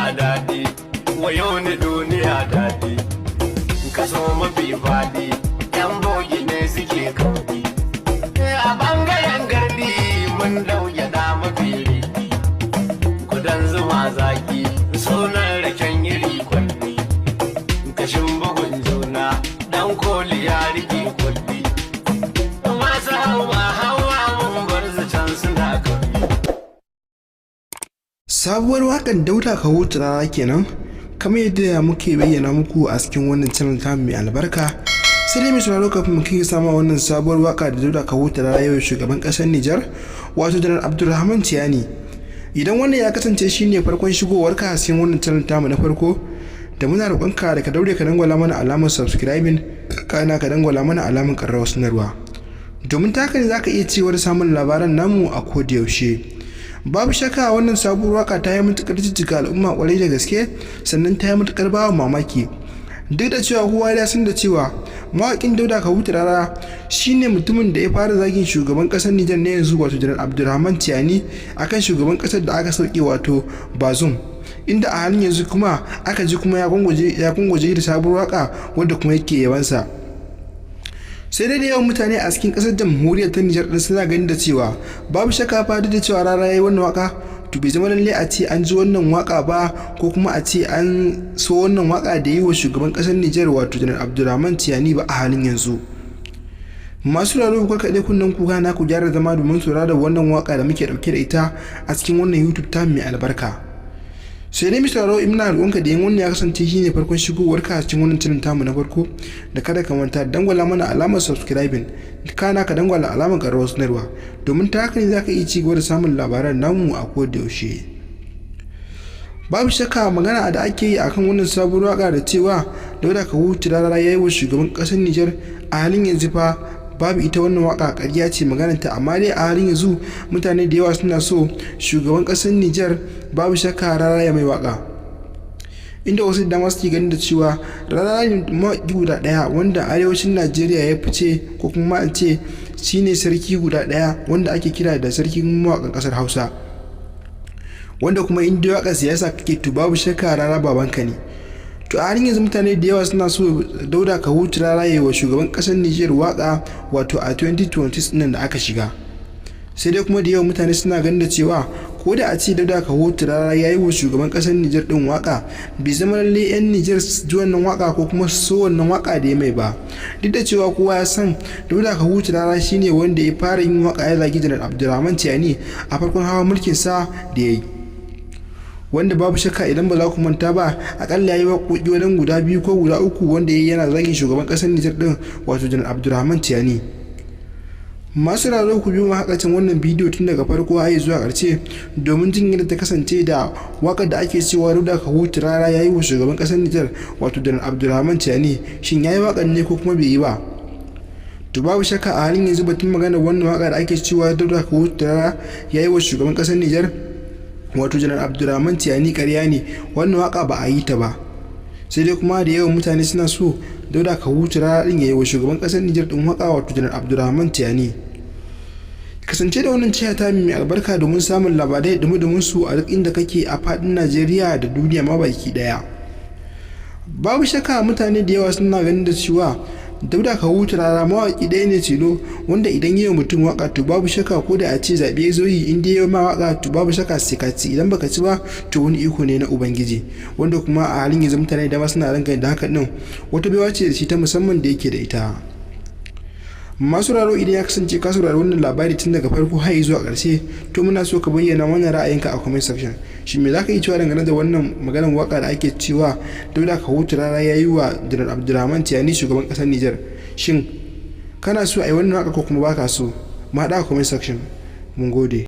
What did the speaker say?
Daɗi, wayo ni duniya daɗi, kaso mafi faɗi, yan bogi ne suke kauɗi. A ɓangaren gardi mun dauke da mafi riɗi, kudan zuma zaki, sunan raken iri kwalli, kashin bugun juna, dan koli ya rike kulli, masu hawa hawa mun bar su can suna kalli. Sabuwar waƙar Dauda Kahutu Rarara kenan, kamar yadda muke bayyana muku a cikin wannan channel tamu mai albarka. Sai dai mai sauraro, kafin mu kai sama wannan sabuwar waka da Dauda Kahutu Rarara yau shugaban ƙasar Nijar, wato Janar Abdulrahman Tiyani. Idan wannan ya kasance shine farkon shigowarka a cikin wannan channel tamu na farko, da muna roƙonka da ka daure ka dangwala mana alamar subscribing, kana ka dangwala mana alamar ƙararrawar sanarwa. Domin ta haka ne za ka iya cewar samun labaran namu a koda yaushe. Babu shakka wannan sabuwar waka ta yi matukar jijjiga al'umma kwarai da gaske, sannan ta yi matukar bawa mamaki, duk da cewa kowa ya san da cewa mawaƙin Dauda Kahutu Rarara shine mutumin da ya fara zagin shugaban ƙasar Nijar na yanzu, wato Janar Abdulrahman Tiyani, akan shugaban ƙasar da aka sauke, wato Bazum, inda a halin yanzu kuma aka ji kuma ya gwangwaje da sabuwar waka wadda kuma yake yabansa. Sai dai da yawan mutane a cikin kasar Jamhuriyar ta Nijar din suna ganin da cewa babu shakka fa, duk da cewa Rara yayi wannan waka, to bai zama lalle a ce an ji wannan waka ba, ko kuma a ce an so wannan waka da yi wa shugaban kasar Nijar, wato Janar Abdulrahman Tiyani ba a halin yanzu. Masu sauraro, ku karkaɗe kunnen kuka na, ku gyara zama domin saurara da wannan waka da muke ɗauke da ita a cikin wannan YouTube ta mai albarka. Sai dai Mr. Raro, ina roƙonka da yin wannan ya kasance shine farkon shigowarka a cikin wannan channel tamu na farko, da kada ka manta dangwala mana alamar subscribing, kana ka dangwala alamar ƙararrawar sanarwa, domin ta haka ne za ka iya ci gaba da samun labaran namu a koda yaushe. Babu shakka magana da ake yi akan wannan sabuwar waka da cewa Dauda Kahutu Rarara ya yi wa shugaban ƙasar Nijar, a halin yanzu fa babu ita. Wannan waka ƙarya ce maganarta, amma dai a halin yanzu mutane da yawa suna so shugaban ƙasar Nijar, babu shakka, Rarara ya mai waka, inda wasu da dama suke ganin da cewa Rarara ne mawaƙi guda ɗaya wanda arewacin Najeriya ya fice, ko kuma an ce shine sarki guda ɗaya wanda ake kira da sarkin mawaƙan ƙasar Hausa, wanda kuma in dai waƙar siyasa kake, to babu shakka Rara babanka ne. To a halin yanzu mutane da yawa suna so Dauda Kahutu Rara wa shugaban ƙasar Nijar waka, wato a 2020 nan da aka shiga. Sai dai kuma da yawan mutane suna ganin da cewa ko da a ce Dauda Kahutu Rara ya yi wa shugaban ƙasar Nijar din waka, bai zama lalle 'yan Nijar su ji wannan waka ko kuma su so wannan waka da ya mai ba, duk da cewa kowa ya san Dauda Kahutu Rara shine wanda ya fara yin waka ya zagi Janar Abdulrahman Tiyani a farkon hawa mulkin sa da ya yi, wanda babu shakka idan ba za ku manta ba, akalla ya yi waƙoƙi wajen guda biyu ko guda uku wanda ya yi yana zagin shugaban ƙasar Nijar din, wato Janar Abdulrahman Tiyani. Masu sauraro, ku biyo hakacin wannan bidiyo tun daga farko har zuwa ƙarshe domin jin yadda ta kasance da waƙar da ake cewa Dauda Kahutu Rara ya yi wa shugaban ƙasar Nijar, wato Janar Abdulrahman Tiyani. Shin ya yi waƙar ne ko kuma bai yi ba? To babu shakka a halin yanzu batun maganar wannan waƙa da ake cewa Dauda Kahutu Rara ya yi wa shugaban ƙasar Nijar, wato Janar Abdulrahman Tiyani, ƙarya ne. Wannan waka ba a yi ta ba. Sai dai kuma da yawan mutane suna so Dauda Kahutu Rara din ya yi wa shugaban ƙasar Nijar din waka, wato Janar Abdulrahman Tiyani. Kasance da wannan channel ta mai albarka domin samun labarai dumi su a duk inda kake a faɗin Najeriya da duniya ma baki ɗaya. Babu shakka mutane da yawa suna ganin da cewa Dauda Kahutu Rara mawaƙi ɗaya ne tilo wanda idan yi mutum waka, to babu shakka ko da a ce zaɓe zo yi, in dai ma waka, to babu shakka sai ka ci. Idan baka ci ba, to wani iko ne na Ubangiji, wanda kuma a halin yanzu mutane da dama suna ranka da haka ɗin wata baiwa ce da shi ta musamman da yake da ita. Masu sauraro, idan ya kasance ka saurari wannan labari tun daga farko har zuwa ƙarshe, to muna so ka bayyana mana ra'ayinka a comment section. Shin me zaka yi cewa dangane da wannan maganar waka da ake cewa Dauda Kahutu Rara ya yi wa Janar Abdulrahman Tiyani, shugaban ƙasar Nijar? Shin kana so a yi wannan waka ko kuma baka so? Mu haɗa a comment section. Mun gode.